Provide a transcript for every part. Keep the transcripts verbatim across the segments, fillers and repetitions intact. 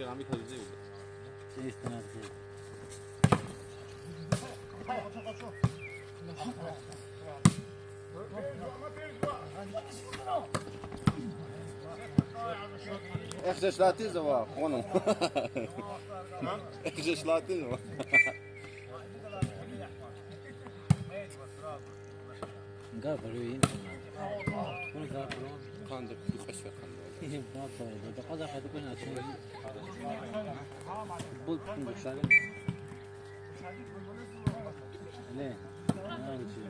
Рами, таза. Эхь жешлатиз ава, хванум. Эхь жешлатиз ава. Гапар вин. Кур гапар. Кандыр, кур кьеса кандыр. Гапар, да къаза хату куна чун. Бул кундур шари. Не, не учи.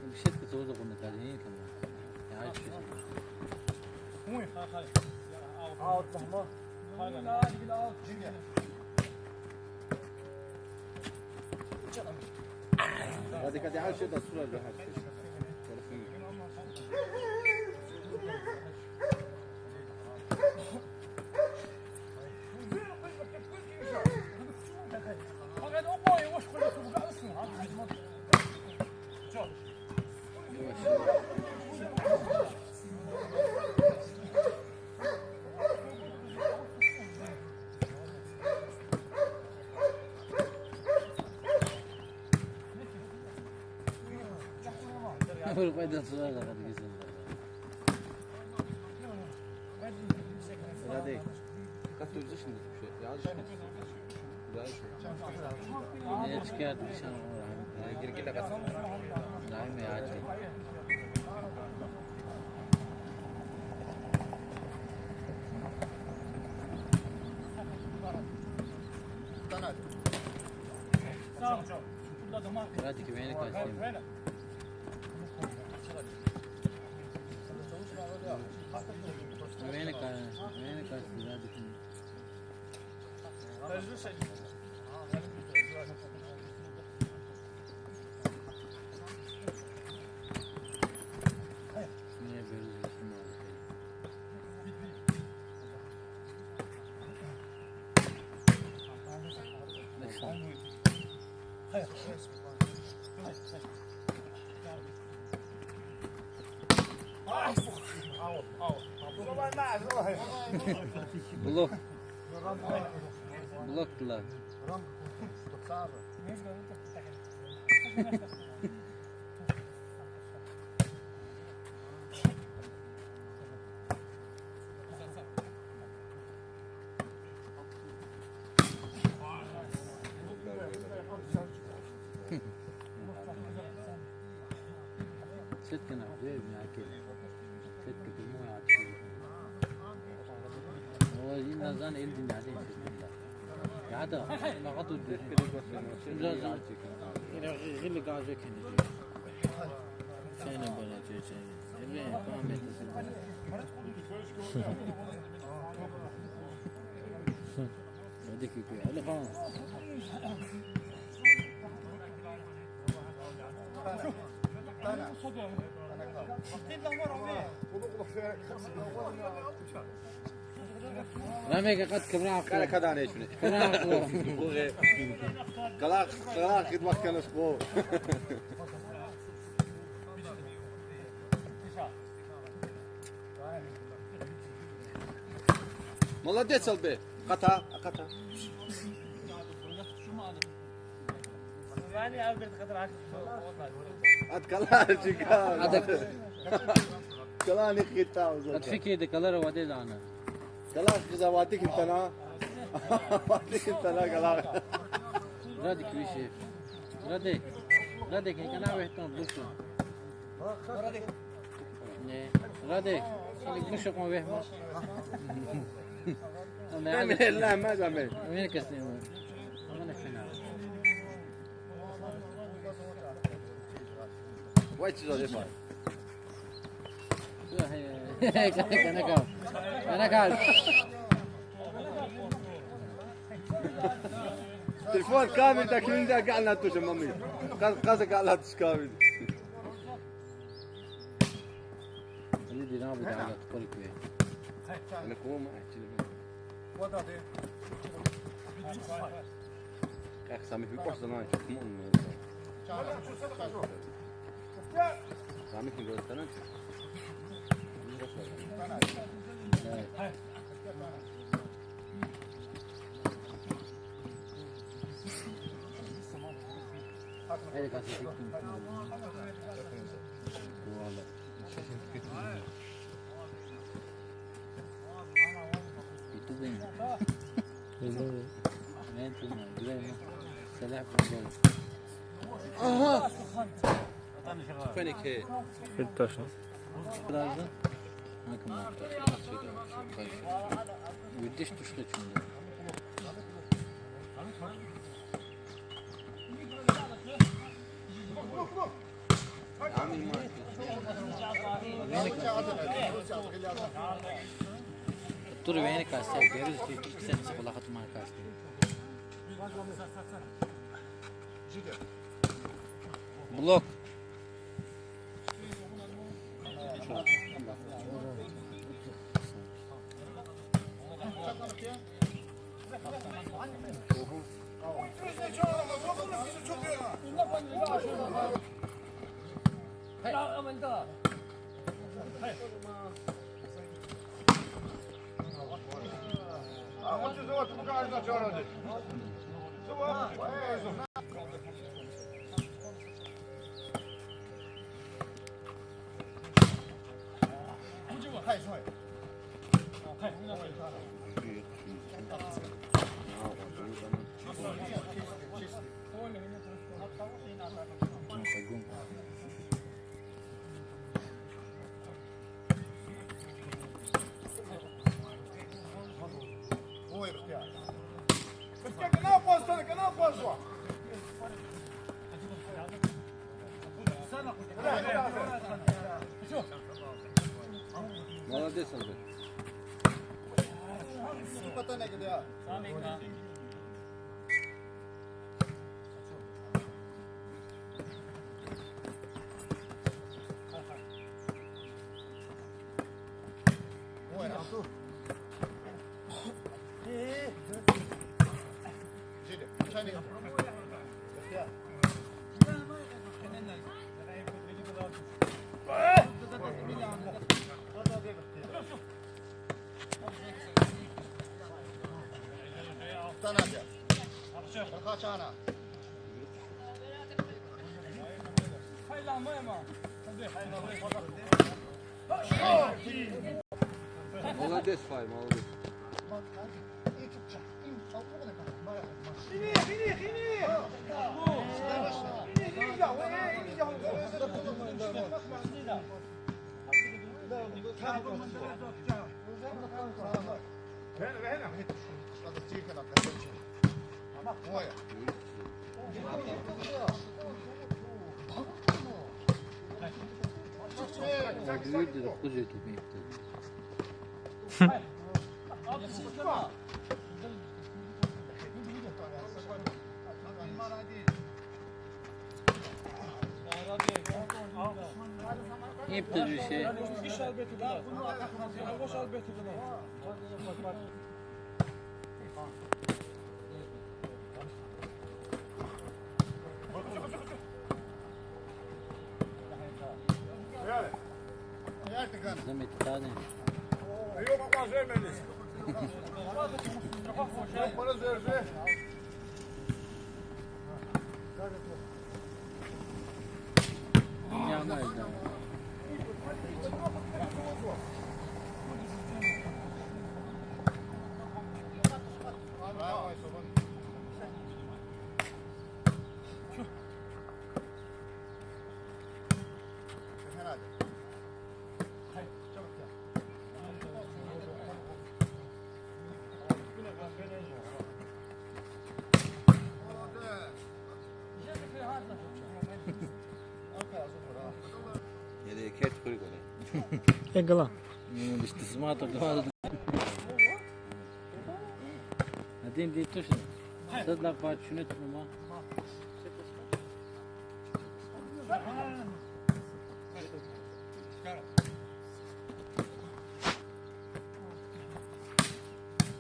Беседка тоже такой наказание, там. Я чё. Аут, аут. Гьади, гьади, гьа шей дастура, гьа шей. Гьур къведа цурада къадгизин. Ради. Как ты здесь не слушай? Я здесь не слушай. Да, ещё. Не, чекай, ты сам. Э, гиргила касан. Да, мы ачи. Радик, веник ачи. Веник а-, веник ачи, Радик. Блок. Блок тла. Сетка на, э, мягкий. Сетка прямой, а ты. О, и назад, или не один, сетка. Я да, нагад уйду. Жа, жа. Или, или газ векин. Сена бала, че, че. Эве, память. Вадик, Алихан. Рами, акъат камера ахъа. Кара кадане чуни. Камера ахъа. Бугъе. Калах, калах хидмат канас бу. Молодец, Албе. Акъата, акъата. Ад калар чика. Ада. Калани хитав зада. Ад фикирда калара ваде дана. Калар хиза вади китана. Вади китана калар. Радик виши. Радик. Радик, кана вехтан бушу. Не. Радик. Бушу кон вехма. Аме ла ма заме. Аме касни. Аме не фена. Вай, чиз али фай. Канакал. Канакал. Телефон камерда кинда гална туша мами. Каз, каз гална туш камер. Али диран бида галат кори куе. Али кума, ачили. Вода де. Как сами хипаш занай, чукмун. Сами хипаш занай, чукмун. Ага. Феник, хе. Точно. Вердиш тушкъи чунда. Тур вени касса, бериз ки, кисен сакъула хатма касса. Блок. Молодец, Андрей. Молодец, Фай, молодец. Иб тежвише. Заметкани. Яда, керть хуьрик вуна. Эгла. Ну, бистисмата гваз. Один дей тушни. Садла пар чуьне тума.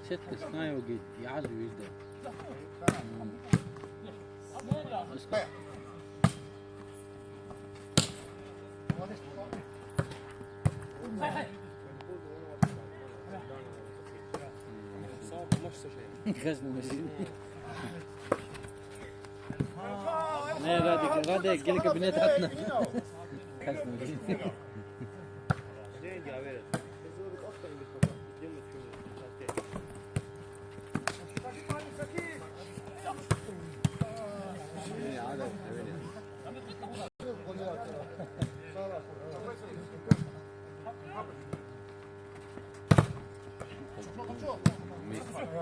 Сетка снай оги яз вирда. Хезни мешин. Не, Радик, Радик, гел кабинет атна. Хезни мешин.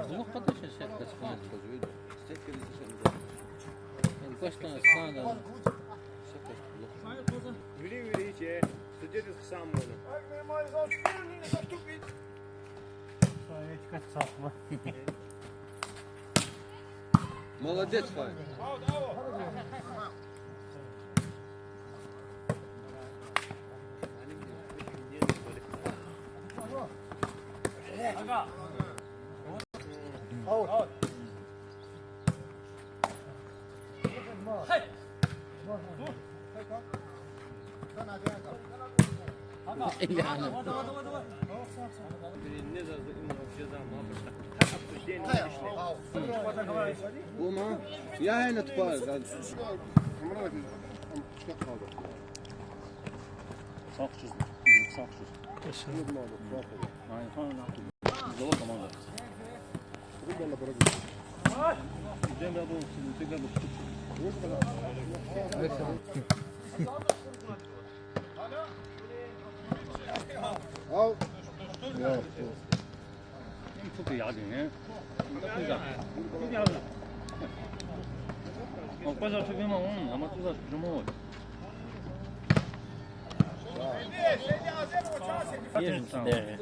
Булах къаташа сетка склад хозуйду. Сетка дизиша. Эл кваштан склада. Сетка булах. Вири, вири, че. Судья дис хъсан муна. Молодец, Фаин. Ума, я гьана тупа. Сагъ чуз, сагъ чуз. Ай, хан, на. Зала команда. Идем, я думаю, сидим, ты как бы. Ау. Им фуки яди, не? Он кваза фуки ма, он, ама туза чумой. Ежин сидери.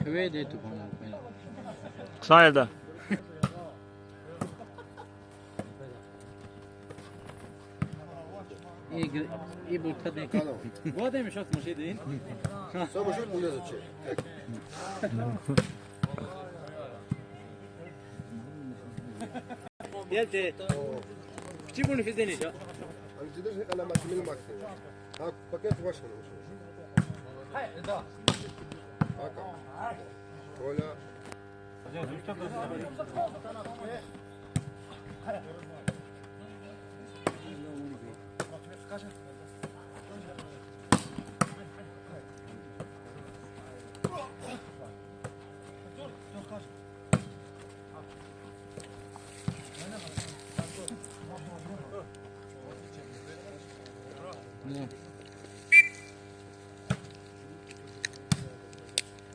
Хведе тупан. Ксаеда. И гр-, и буртадин. Кано. Вадим шат машидин. Са машин муна зачем? Гелди. Кичи буни физдени жа. Али жидер же калама тимил максим. А пакет ваш. Ака. Коля.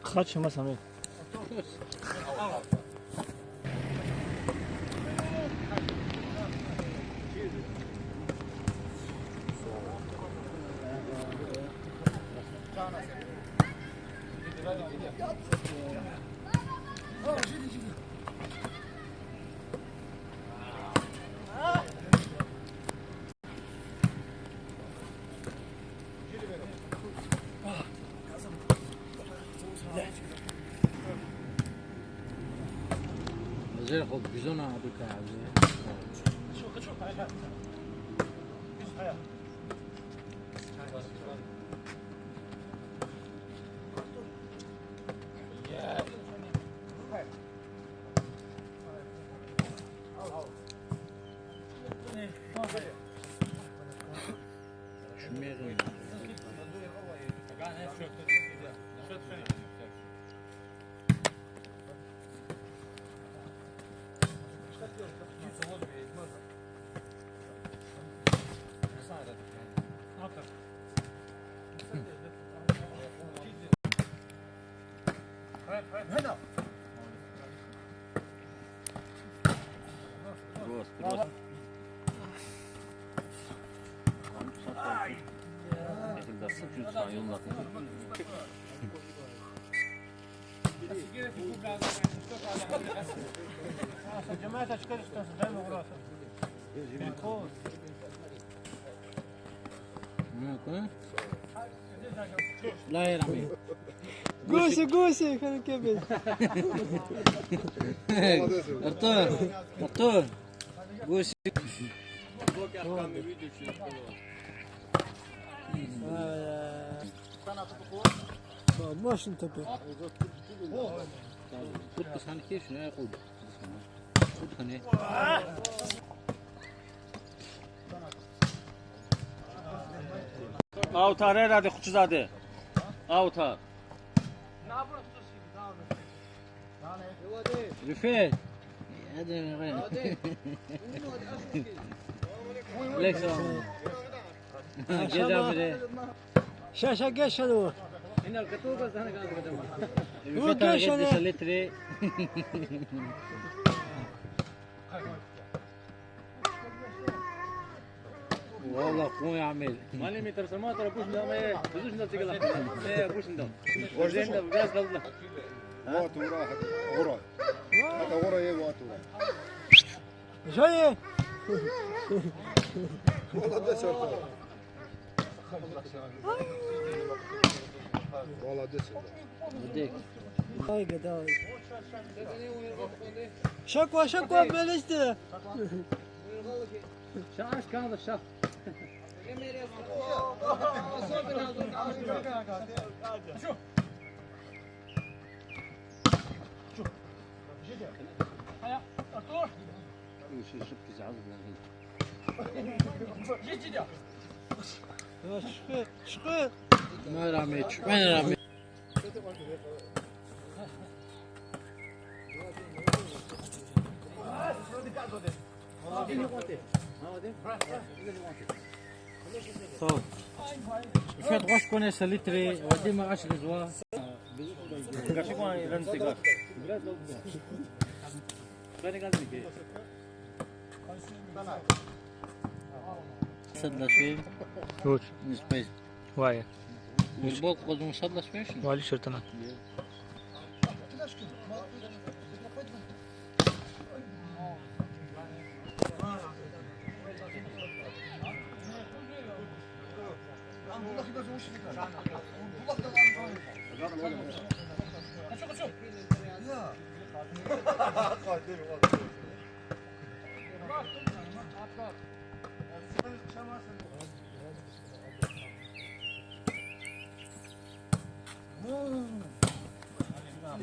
Хъачи маса ми. Зер хо бизона абука азе. Просто, просто. Гуси, гуси, хана кебе. Артур, Артур. Гуси. Машин тапе. Тут писанки шуна куда. Тут хане. Аутар, ради хучзади. Аутар. Рифет. Лекс. Геда бире. Ша, ша, геша ну. Ина катуга зана газ гадама. Ну, геша не. Литри. Валла, къуй амир. Малими трансформатор бушни дам, э, бузушни дам тигала. Э, бушни дам. Ожен да, газ далда. Ва тура, гъура. Ата гъура е ва тура. Жае. Молодец, Артур. Молодец, Артур. Ай, гадай. Шаква, шаква, мелисти. Ша, аш калда, ша. Шкы, шкы. Марами, чпен рами. Сав. Фед гъваш кван са литри, Вадима аш гъизва. Гаши кван ран тига. Сад лашин. Вуч? Низ къвез. Вай. Футбол къвазун сад лашин. Вали шертана.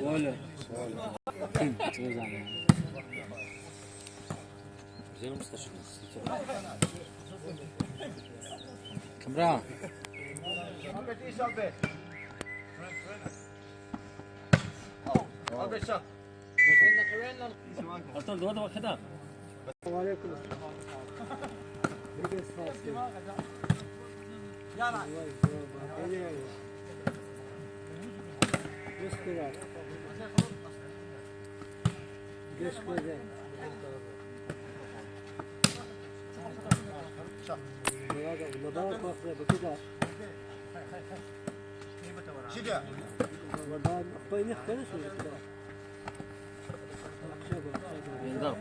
Оля. Оля. Камран. Артур, давай, давай, хида.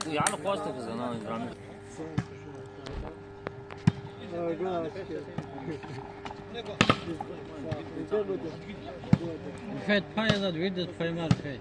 Яни хъваз тагуз ана Ибрагьим. Фед, пай язад, вирдаз пай мар, Фед.